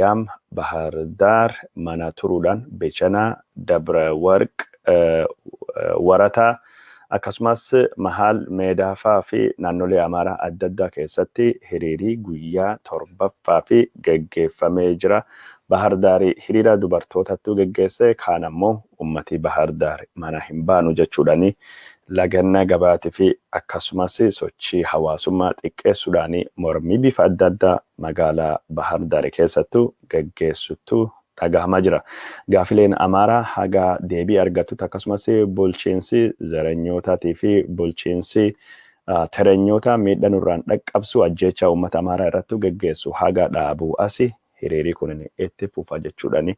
Maariyaam, Bahar Daar mana turuudhaan Bichanaa, Dabra Warq, Warataa akkasumas Mahaal Meedaafaa fi naannolee Amaaraa adda addaa keessatti hiriirii guyyaa torbaffaa fi geggeeffamee jira. Bahar Daarii hiriira dubartootattu geggeesse, kaan ammoo ummati Bahar Daar mana hin baanu jechuudhaani lagannaa gabaatii fi akkasumas sochii hawaasummaa xiqqeessuudhaani mormii bifa adda addaa magaalaa Bahar Daar keessattuu geggeessuttu dhagahamaa jira. Gaafileen Amaaraa haga deebii argattutti akkasumas bulchiinsi zaranyootaatii fi bulchiinsi terenyoota miidhaa nurraan dhaqqabsu ajjeechaa uummata Amaaraa irratti geggeessu haga dhaabuu asi hiriirii kun itti fufa jechuudhaani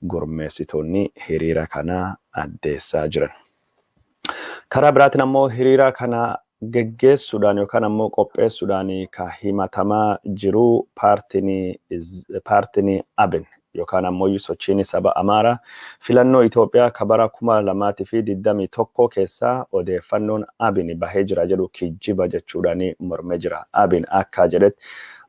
gurmeessitoonni hiriira kana addeessaa jiran. Karaa biraatiin ammoo hiriira kana geggeessuudhaan yookaan ammoo qopheessuudhaan ka himatamaa jiru paartiin ABN yookaan ammoo sochiin saba Amaaraa filannoo Itoophiyaa ka bara 2021 keessaa odeeffannoon ABN bahee jira jedhu kijjiba jechuudhaan mormee jira. ABN akka jedhetti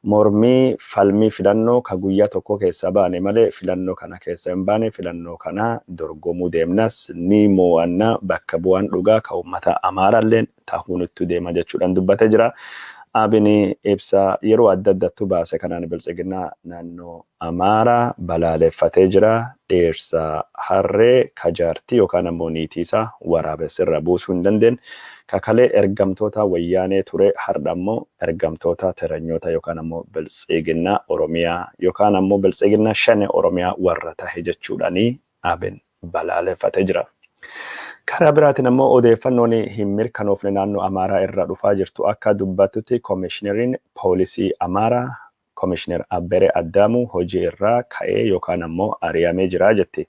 mormii falmii filannoo ka guyyaa tokko keessa baane malee filannoo kana keessa hin baane, filannoo kana dorgomuu deemnas ni mo'anna, bakka bu'aan dhugaa ka uummata Amaaraallee tahuu nutti deema jechuudhaan dubbatee jira. ABN ibsa yeroo adda addattu baase kanaan biltsiginnaa naannoo Amaaraa balaaleffatee jira. Dheersa harree kajaartii yookaan ammoo niitii isaa waraabessirra buusuu hin dandeenye. Kakalee ergamtoota wayyaanee ture har'a ammoo ergamtoota teranyoota yookaan ammoo biltsiginnaa Oromiyaa yookaan ammoo biltsiginnaa shane Oromiyaa warra tahe jechuudhaanii ABN balaaleffatee jira. Karaa biraatiin ammoo odeeffannoon hin mirkanoofne naannoo Amaaraa irra dhufaa jirtu akka dubbattutti koomishineriin poolisii Amaaraa Koomishinar Abberee Addaamuu hojii irraa ka'ee yookaan ammoo ari'amee jira jetti.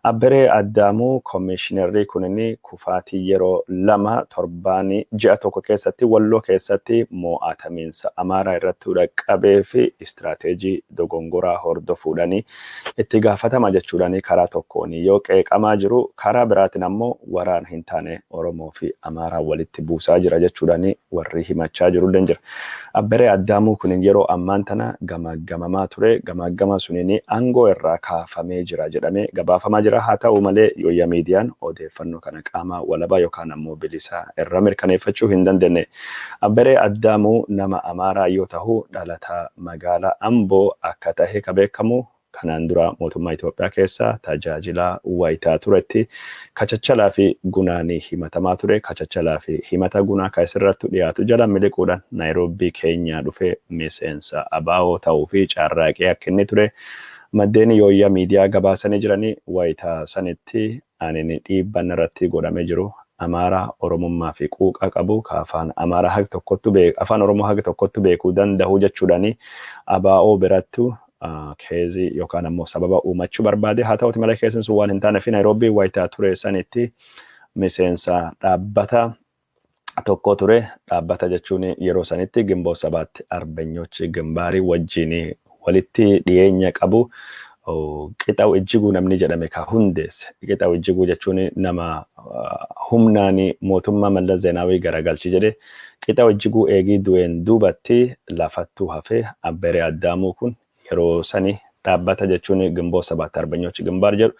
Abberee Addaamuu koomishinarri kunin kufaatii yeroo lama torbaanii ji'a tokko keessatti Walloo keessatti mo'atamiinsa Amaaraa irratti dhaqqabee fi istiraateejii dogongoraa hordofuudhaani itti gaafatama jechuudhaani karaa tokkoon yoo qeeqamaa jiru, karaa biraatiin ammoo waraan hin taane Oromoo fi Amaaraa walitti buusaa jira jechuudhaani warri himachaa jiru jira. Abberee Addaamuu kunin yeroo ammaan tana gamaggamamaa ture, gamaggama suniin aangoo irraa kaafamee jira jedhamee gabaafamaa jira. Haa ta'u malee Yooyyaa Miidiyaan odeeffannoo kana qaama walabaa yookaan ammoo bilisaa irra mirkaneeffachuu hin dandeenye. Abberee Addaamuu nama Amaaraa yoo ta'u dhalataa magaalaa Amboo akka tahe ka beekamu, kanaan dura mootummaa Itoophiyaa keessa tajaajila wayitaa turetti kachachalaa fi gunaanii himatamaa ture. Kachachalaa fi himata gunaa kan isirratti dhiyaatu jala miliquudhaan Naayiroobii Keenyaa dhufee miseensa ABO ta'uu fi carraaqee akka inni ture maddeen Yooyyaa Miidiyaa gabaasanii jiranii. Wayitaa sanitti ani dhiibban irratti godhamee jiru Amaaraa Oromummaa fi quuqa qabu ka afaan Amaaraa haga tokkottu beeku, afaan Oromoo haga tokkottu beekuu danda'u jechuudhaani ABO birattu keezii yookaan ammoo sababa uumachuu barbaade. Haa ta'uti malee keessiin sun waan hin taane fi Naayiroobii wayitaa ture sanitti miseensa dhaabbata tokko ture. Dhaabbata jechuun yeroo sanitti Gimboo Sabaatti Arbenyochi Gimbaarii wajjin walitti dhiyeenya qabu Qixaw Ijjiguu namni jedhame ka hundeesse. Qixaw Ijjiguu jechuun nama humnaan mootummaa Mallas Zeenaawii garagalchi jedhe. Qixaw Ijjiguu eegii du'een duubatti lafattuu hafee Abberee Addaamuu kun yeroo sani dhaabbata jechuun Gimboo Sabaatti Arbenyochi Gimbaar jedhu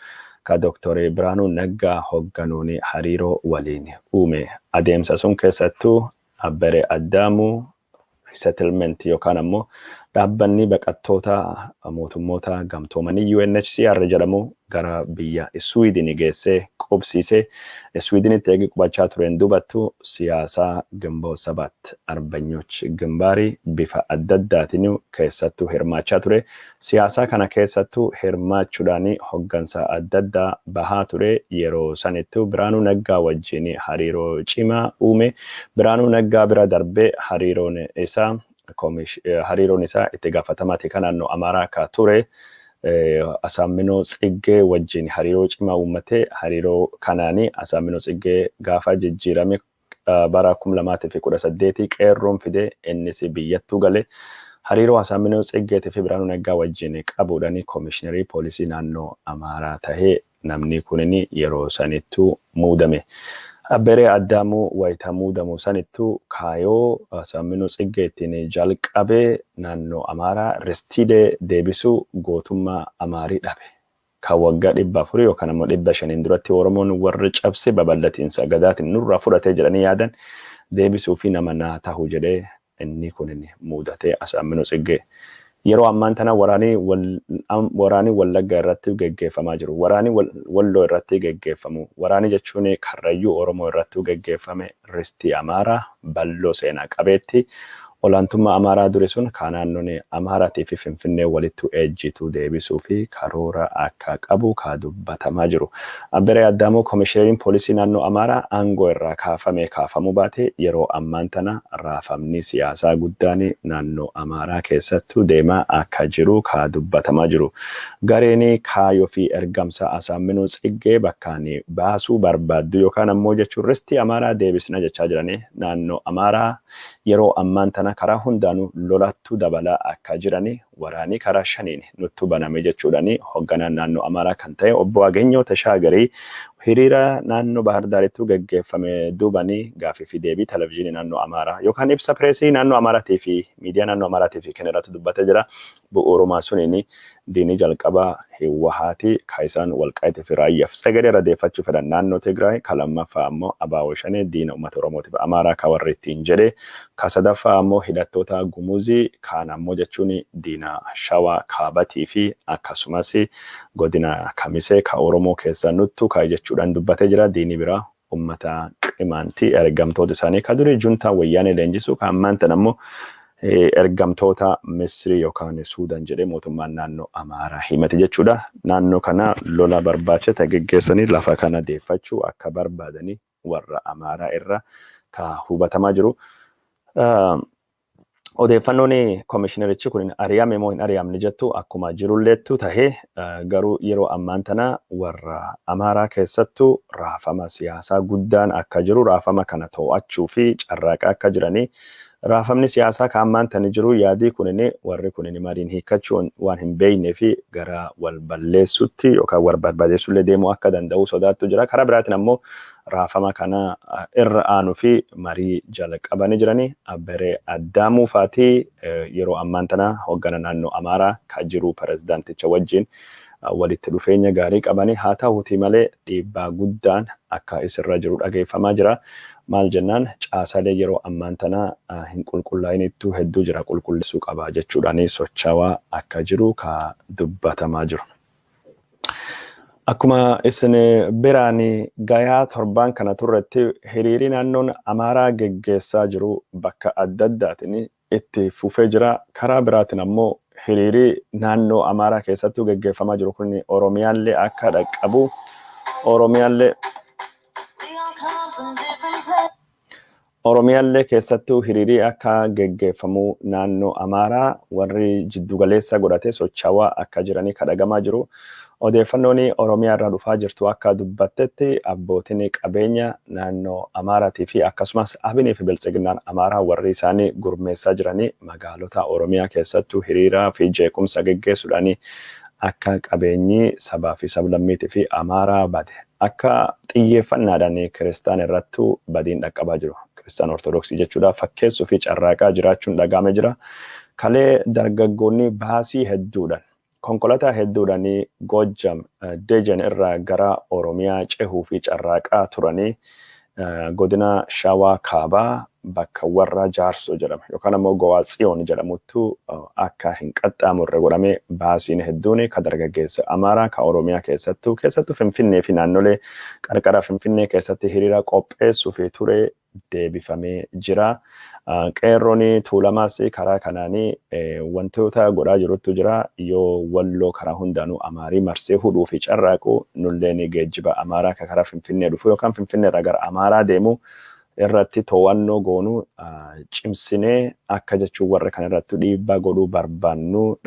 ka Dooktor Biraanuu Naggaa hoogganuun hariiroo waliin uume. Adeemsa sun keessattuu Abberee Addaamuu resettlement yookaan ammoo dhaabbanni baqattoota mootummoota gamtoomanii UNHCR jedhamu gara biyya Swiidin geessee qubsiisee, Swiidinitti eegi qubachaa tureen dubattu siyaasaa Gimboo Sabaat Arbanyoch Gimbaarii bifa adda addaatiin keessattuu hirmaachaa ture. Siyaasaa kana keessattuu hirmaachuudhaan hoggansa adda addaa bahaa ture. Yeroo sanittuu Biraanuu Naggaa wajjin hariiroo cimaa uume. Biraanuu Naggaa bira darbee hariiroon isaa itti gaafatamaati kan naannoo Amaaraa akka ture Asaaminoo Tsiggee wajjin hariiroo cimaa uummatee, hariiroo kanaanii Asaaminoo Tsiggee gaafa jijjiirame bara 2018 qeerroon fide innis biyyattuu gale, hariiroo Asaaminoo Tsiggeetii fi Biraanuu Naggaa wajjin qabuudhaan koomishinerii poolisii naannoo Amaaraa tahee namni kunin yeroo sanittuu muudame. Abberee Addaamuu wayita muudamu sanittuu kaayoo Asaamminuu Tsiggee ittiin jalqabee naannoo Amaaraa ristiilee deebisuu gootummaa Amaarii dhabe. Kan waggaa 400 yookaan ammoo 500 duratti Oromoon warri cabse babal'atiinsa gadaatiin nurraa fudhatee jedhanii yaadan deebisuu fi nama naa tahu jedhee inni kun muudatee Asaamminuu Tsiggee. Yeroo ammaan tana waraanii Wallaggaa irratti geggeeffamaa jiru. Waraanii Walloo irratti geggeeffamu. Waraanii jechuun Karrayyuu Oromoo irratti geggeeffame ristii Amaaraa balloo seenaa qabeetti. Olaantummaa Amaaraa duri sun kan naannoon Amaaraatii fi Finfinnee walitti ejjitu deebisuu fi karoora akka qabu ka dubbatamaa jiru. Abberee Addaamuu Komishineriin Poolisii naannoo Amaaraa aangoo irraa kaafamee kaafamuu baate yeroo ammaan tana raafamni siyaasaa guddaan naannoo Amaaraa keessattuu deemaa akka jiru ka dubbatamaa jiru. Gareen kaayoo fi ergamsa Asaamminuu Tsiggee bakkaan baasuu barbaaddu yookaan ammoo jechuun ristii Amaaraa deebisna jechaa jiranii naannoo Amaaraa yeroo ammaan tana karaa hundaanuu lolattuu dabalaa akka jiranii waraanii karaa shaniin nuttu baname jechuudhaani hoogganaan naannoo Amaaraa kan ta'e obbo Agenyoo Tashaagarii hiriira naannoo Bahar Daarittuu geggeeffame duubanii gaafii fi deebii televizyiinii naannoo Amaaraa yookaan ibsa pireesii naannoo Amaaraatii fi miidiyaa naannoo Amaaraatii fi kennerratti dubbatee jira. Bu'uurumaa suniin diinii jalqabaa Hiwwahaati ka isaan Walqaayitii fi Raayyaaf sagalee irra deeffachuu fedhan naannoo Tigraay, ka lammaffaa ammoo Abaawoo Shanee diina uummata Oromootiif Amaaraa ka warri ittiin jedhe, ka sadaffaa ammoo hidhattoota Gumuzii kaan ammoo jechuun diina Shawaa Kaabatii fi akkasumas godina Kamisee ka Oromoo keessa nuttu ka jechuudhaan dubbatee jira. Diinii biraa uummata Qimaantii ergamtoota isaanii ka durii juntaa Wayyaanee leenjisuu ka ammaan tan ammoo ergamtoota Misrii yookaan Suudaan jedhee mootummaan naannoo Amaaraa himate jechuudha. Naannoo kana lola barbaachisa geggeessanii lafa kana deeffachuu akka barbaadanii warra Amaaraa irra ka hubatamaa jiru. Odeeffannoon komishinerichi kun ari'ame moo hin ari'amne jettu akkuma jirulleettu tahee garuu yeroo ammaan tana warra Amaaraa keessattuu raafama siyaasaa guddaan akka jiru raafama kana to'achuu fi carraaqaa akka jiranii raafamni siyaasaa ka ammaan tani jiru yaadii kunin warri kunin mariin hiikkachuu waan hin beeknee fi gara wal balleessutti yookaan wal barbadeessullee deemuu akka danda'u sodaattu jira. Karaa biraatiin ammoo raafama kana irra aanuu fi marii jalqabanii jiranii Abberee Addaamuu faatii yeroo ammaan tana hoggana naannoo Amaaraa ka jiru pirezidaanticha wajjin walitti dhufeenya gaarii qabanii haa ta'uutii malee dhiibbaa guddaan akka isirra jiru dhageeffamaa jira. Maal jennaan caasalee yeroo ammaan tana hin qulqullaa'inittuu hedduu jira qulqulleessuu qaba jechuudhaan socho'aa akka jiru ka dubbatamaa jiru. Akkuma isin biraan gayaa torbaan kana turretti hiriirri naannoon Amaaraa geggeessaa jiru bakka adda addaatiin itti fufee jira. Karaa biraatiin ammoo hiriirri naannoo Amaaraa keessattuu geggeeffamaa jiru kun Oromiyaallee akka dhaqqabu Oromiyaallee keessattuu hiriirri akka geggeeffamu naannoo Amaaraa warri jiddugaleessa godhate socho'aa akka jiranii kadhagamaa jiru. Odeeffannoon Oromiyaa irraa dhufaa jirtu akka dubbattetti abbootiin qabeenya naannoo Amaaraatii fi akkasumas Abinii fi Biltsiginnaan Amaaraa warri isaanii gurmeessaa jiranii magaalota Oromiyaa keessattuu hiriiraa fi jeequmsa geggeessuudhaan akka qabeenyi sabaa fi sablammiitii fi Amaaraa bade akka xiyyeeffannaadhaan kiristaan irrattuu badiin dhaqqabaa jiru. Kiristaan Ortodoksii jechuudha fakkeessuu fi carraaqaa jiraachuun dhaga'amee jira. Kalee dargaggoonni baasii hedduudhaan konkolaataa hedduudhaan Gojjam Dejen irraa gara Oromiyaa cehuu fi carraaqaa turanii godina Shawaa Kaabaa bakka warra Jaarsoo jedhama yookaan ammoo Gowaa Tsiyoon jedhamuttu akka hin qaxxaamurre godhamee baasiin hedduun ka dargaggeessa Amaaraa ka Oromiyaa keessattuu Finfinnee fi naannolee qarqara Finfinnee keessatti hiriira qopheessuu fi ture deebifamee jira. Qeerroon Tuulamaas karaa kanaanii wantoota godhaa jirutu jira. Yoo Walloo karaa hundaanuu Amaarii marsee hudhuu fi carraaqu nulleen geejjiba Amaaraa ka karaa Finfinnee dhufu yookaan Finfinnee irraa gara Amaaraa deemu irratti to'annoo goonuu cimsinee akka jechuun warra kana irratti dhiibbaa godhuu barbaannu.